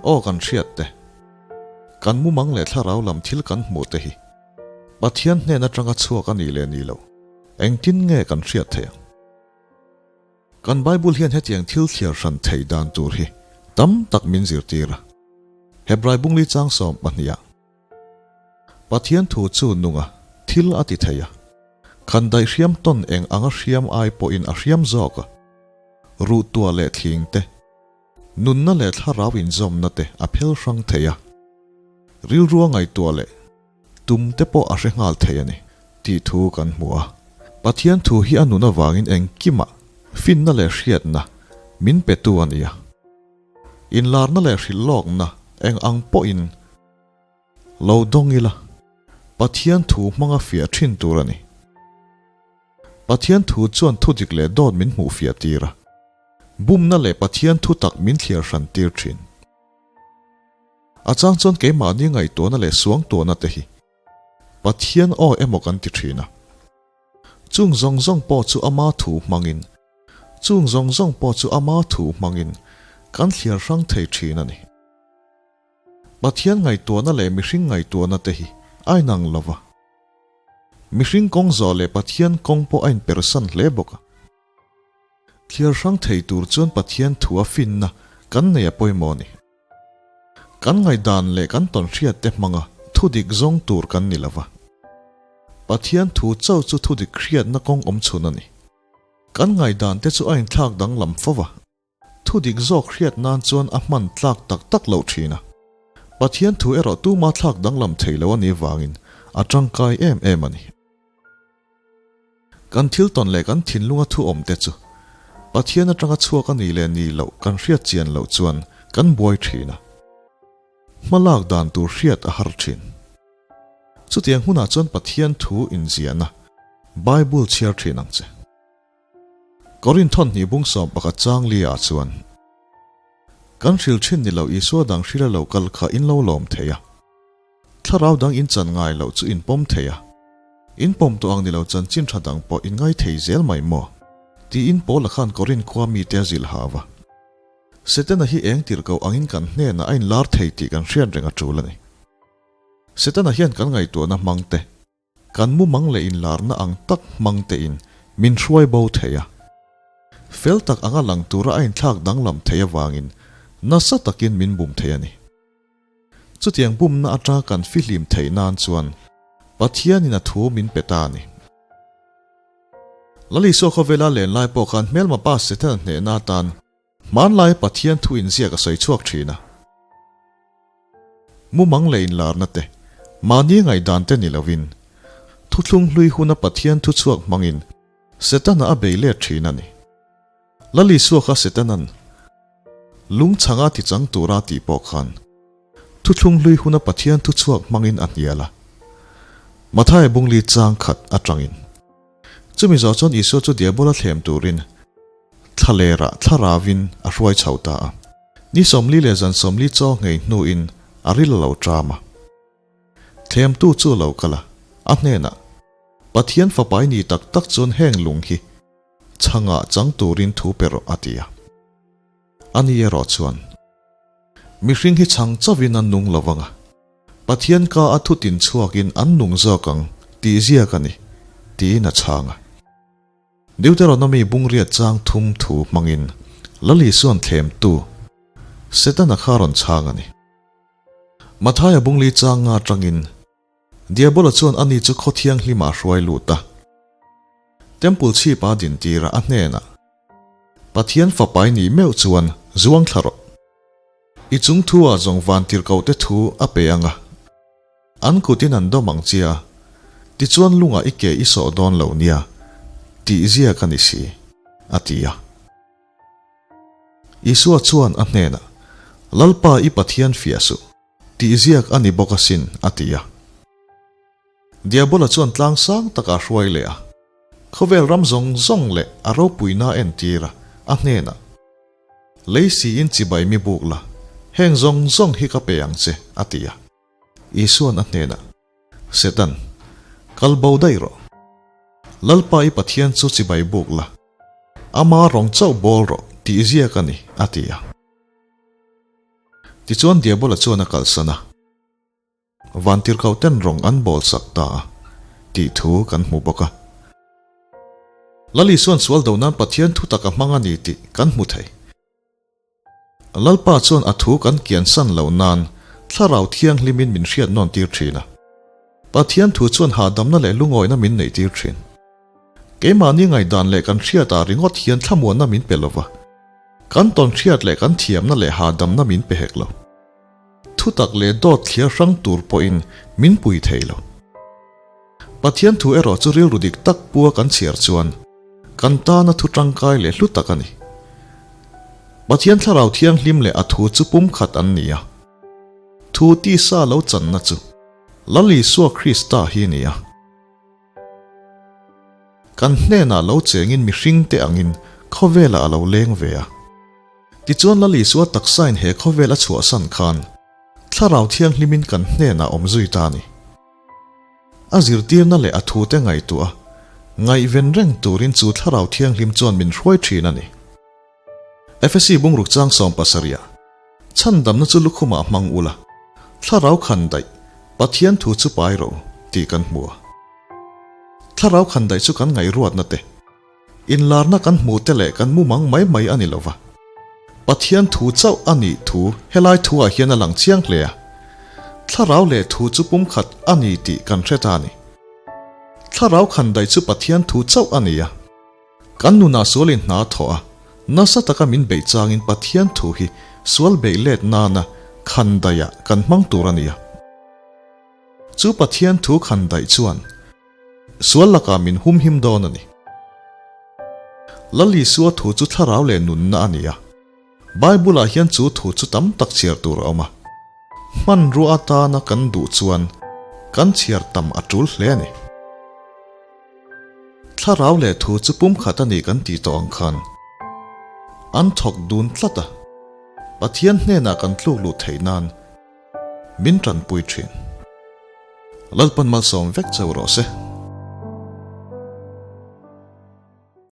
Aw kan hriat te, kan mumang leh thlarau lam thil kan hmuh te hi Pathian hnen atanga chhuak a nih leh nih loh engtin nge kan hriat theih ang? Kan Bible hian hetiang thil thliar hran theih dan tur hi tam tak min zirtir a. Hebrai bungli chang 12 ah Pathian thu chu nunga thil a ti thei a, khan daih hriam tawn eng anga hriam ai pawhin a hriam zawk a, ruh tuah leh thling te, nunna leh thlarau inzawmna te a phel hrang thei a, rilrua ngaihtuah leh Tum te pawh a hre nghal thei a ni tih thu kan hmu a. Pathian thu hi a nun avangin engkimah finna leh hriatna min petu a ni a. Inlarna leh hrilhlawkna eng ang pawhin lo dawng ila, Pathian thu hmanga fiah thin tur a ni. Pathian thu chuan thudik leh dawt min hmuh fiah tir a, bumna leh Pathian thu tak min thliar hran tir thin. A chang chuan keimahni ngaihtuahna leh suangtuahna te hi Pathian aw emaw kan ti thin a. Chung zawng zawng pawh chu ama thu hmangin, chung zawng zawng pawh chu ama thu hmangin kan thliar hrang thei thin a ni. Pathian ngaihtuahna leh mihring ngaihtuahna te hi a inang lo va. Mihring kawng zawh leh Pathian kawng pawh a inpersan hle bawk a. Thliar hrang thei tur chuan Pathian thu a finna kan nei a pawimawh a ni. Kan ngaihdan leh kan tawnhriat te hmanga thudik zawng tur kan ni lova. Pathian thu chauh chu thudik hriatna kawng awm chhun a ni. Kan ngaihdan te chu a inthlak danglam fo va, thudik zawk hriat nan chuan a hman tlak tak tak loh thin a. Pathian thu erawh tuma thlak danglam thei lo a nih vangin a tangkai em em a ni. Kan thil tawn leh kan thinlunga thu awm te chu Pathian atanga chhuak a nih leh nih loh kan hriat chian loh chuan kan buai thin a, hma lak dan tur hriat a har thin. Chutiang hunah chuan Pathian thu inziahna Bible chhiar thin ang che. Korinth thawnhnih bung 11 chang li ah chuan, Kan hril thin ni lo Isua dang hrila lo kal kha in lo lawm thei a. Thlarau dang in chan ngai loh chu in pawm thei a, in pawm tawh ang ni lo chanchin tha dang pawh in ngai thei zel mai maw? tiin Paula khan Korinth khua mite a zilh hau a. Setana hi eng tirh ko angin kan hnenah a inlar thei tih kan hriat reng a tul a ni. Setana hian kan ngaihtuahna hmang te, kan mumang leh inlarna ang tak hmang tein min hruai bo thei a. Fel tak anga lang tura a inthlak danglam thei avangin nasa takin min bum thei a ni. Chutiang bumna atanga kan fihlim theih nan chuan Pathianin a thu min pe ta a ni. Lal Isua khawvela len lai pawh khan hmelma pa Setana hnehna atan hmanlaia Pathian thu inziak a sawi chhuak thin a. Mumang leh inlarna te, mahni ngaihdan te ni lovin, thuthlung hlui huna Pathian thu chhuak hmangin Setana a bei let thin a ni. Lal Isua kha Setanan lungchhanga ti chang tura tih pawh khan thuthlung hlui huna Pathian thu chhuak hmangin a hnial a. Mathaia bungli chang khat atangin chumi zawh chuan Isua chu Diabola thlem turin thlalerah thlaravin a hruai chho ta a. Ni 40 leh zan 40 chaw nghei hnuin a ril a lo ṭam a. Thlemtu chu a lo kal a, a hnenah, Pathian fapai ni tak tak chuan heng lung hi Chhangah chang turin thu pe rawh a ti a. Ani erawh chuan, Mihring hi chhang chauhin an nung lo vang a, Pathian ka a thutin chhuakin an nung zawk ang tih ziak a ni, tiin a chhang a. Deuteronomy bungriat chang thum thu hmangin Lal Isuan thlemtu Setana kha rawn chhang a ni. Mathaia bungli chang nga atangin Diabola chuan ani chu khaw thianghlimah a hruai lut a. Temple chhip a din tir a, a hnenah, Pathian fapai nih meuh chuan zuang thla rawh. I chung thu ah zawng van tirhkohte thu a pe ang a, an kutin an dawm ang che a, tichuan lungah i ke i sawh dawn lo nia, tih ziak a ni si, a ti a. Isua chuan a hnenah, Lalpa i Pathian fiah suh. Tih ziak a ni bawk asin, a ti a. Diabola chuan tlang sang takah a hruai leh a, khawvel ram zawng zawng leh a ropuina a entir a, a hnenah, Lei siin chibai mi buk la, Heng zawng zawng hi ka pe ang che, a ti a. Isua'n a hnenah, Setan, kal bo daih rawh. Lalpa i Pathian chu chibai buk la, ama rawng chauh bawl rawh tih ziak a ni, a ti a. Tichuan Diabola chuan a kalsan a. Vantirhkohten rawng an bawl sak ta a, tih thu kan hmu bawk a. Lal Isua'n sual do nan Pathian thu tak a hmang a ni tih kan hmu thei. Lalpa chuan a thu kan kiansan lo nan Thlarau Thianghlimin min hriat nawn tir thin a. Pathian thu chuan hahdamna leh lungawina min neih tir thin. Keimahni ngaihdan leh kan hriatah ringawt hian thlamuanna min pe lova, kan tawn hriat leh kan thiamna leh hahdamna min pe hek lo. Thutak leh dawt thliar hrang tur pawhin min pui thei lo. Pathian thu erawh chu rilru dik tak pua kan chhiar chuan kan tana thu tangkai leh hlu tak a ni. Pathian Thlarau Thianghlim leh a thu chu pumkhat an ni a. Thu tisa lo channa chu Lal Isua Krista hi a ni a. Kan hnenah lo chengin mihringte angin khawvelah a lo leng ve a. Tichuan Lal Isua taksain he khawvel a chhuahsan khan Thlarau Thianghlimin kan hnenah awm zui ta a ni. A zirtirna leh a thute ngaihtuah a, ngaihven reng turin chu Thlarau Thianghlim chuan min hruai thin a ni. Efesi bungruk chang 70 ah, Chhandamna chu lukhumah hmang ula, Thlarau khan daih, Pathian thu chu pai rawh u, tih kan hmu a. Thlarau khan daih chu kan ngaihruatna te, inlarna kan hmuh te leh kan mumang mai mai a ni lo va. Pathian thu chauh a nih thu helai thu ah hian a lang chiang hle a. Thlarau leh thu chu pumkhat a ni tih kan hre ta a ni. Thlarau khan daih chu Pathian thu chauh a ni a. Kan nunah sualin hna thawh a, nasa taka min beih changin Pathian thu hi sual beih let nana khan daihah kan hmang tur a ni a. Chu Pathian thu khan daih chuan sual lakah min humhim dawn a ni. Lal Isua thu chu thlarau leh nunna a ni a. Bible-ah hian chu thu chu tam tak chhiar tur a awm a. Hmanrua atana kan duh chuan kan chhiar tam a tul hle a ni. Thlarau leh thu chu pumkhat a ni kan tih tawh ang khan an thawk dun tlat a, Pathian hnenah kan tluk luh theih nan min tanpui thin. Lalpan malsawm vek cheu rawh se.